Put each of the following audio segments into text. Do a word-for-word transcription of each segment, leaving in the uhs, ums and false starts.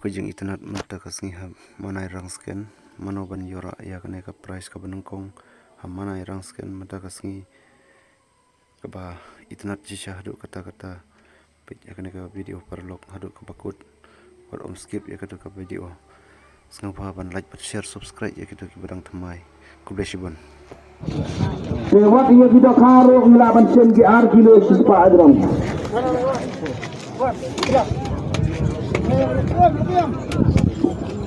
Ka jingitynnad mynta ka sngi ha Manai Rangsken, mano ban ïoh rah ïa kane ka prize kaba nyngkong ha Manai Rangsken mynta ka sngi, kaba itynnad shisha haduh katta katta. Peit ïa kane ka video paralok haduh kaba kut. Wat ym skip ïa kane ka video. Sngewbha ban like bad share, subscribe ïa kito kiba dang thymmai. Khublei shibun. Te wat ïa ki dohkha ruh ngi lah ban shim ki ar kilo shispah jrong.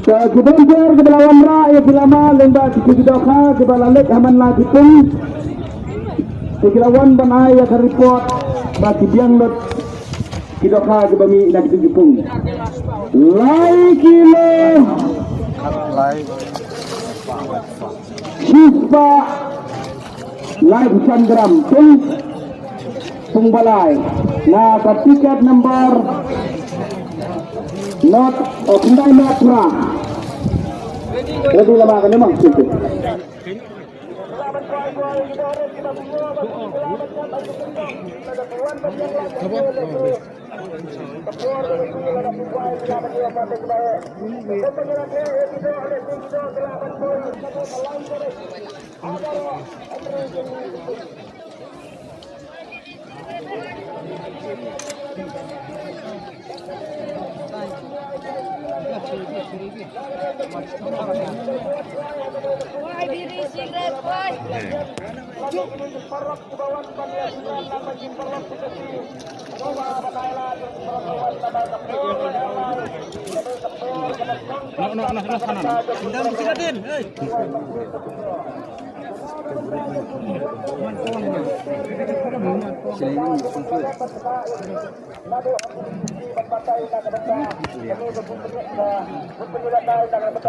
Te ki volunteer kiba la wanrah ïa ki lama lyngba ki, ki dohkha kiba la leit ha man la ki pung. Te ki la wan ban ai ïa ka report ba ki biang lut ki dohkha kiba mih na ki, ki pung. Lai kilo. Shispah laiphew san gram. Pung, pung ba lai. Na ka tiket number not, oh, khyndai not phra. Ready lama kane mang.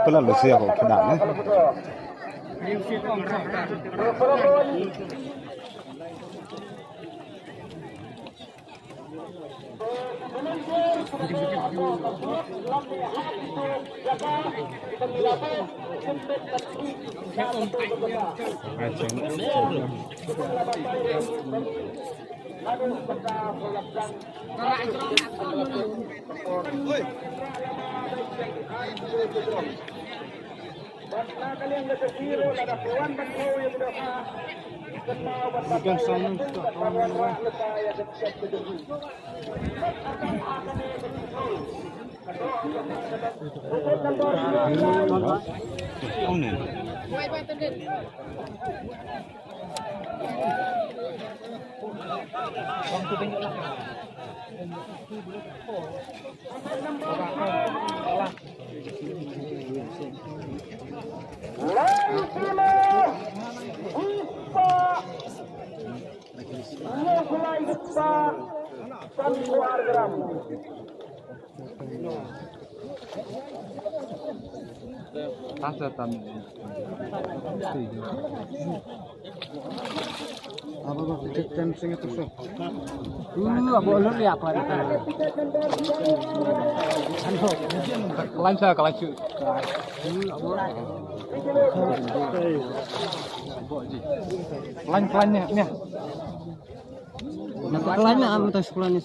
Pala lo siya ko kena eh. Klan sa, klan su. Klan, klan nih, nih. Nak klan nih, am tas klan nih.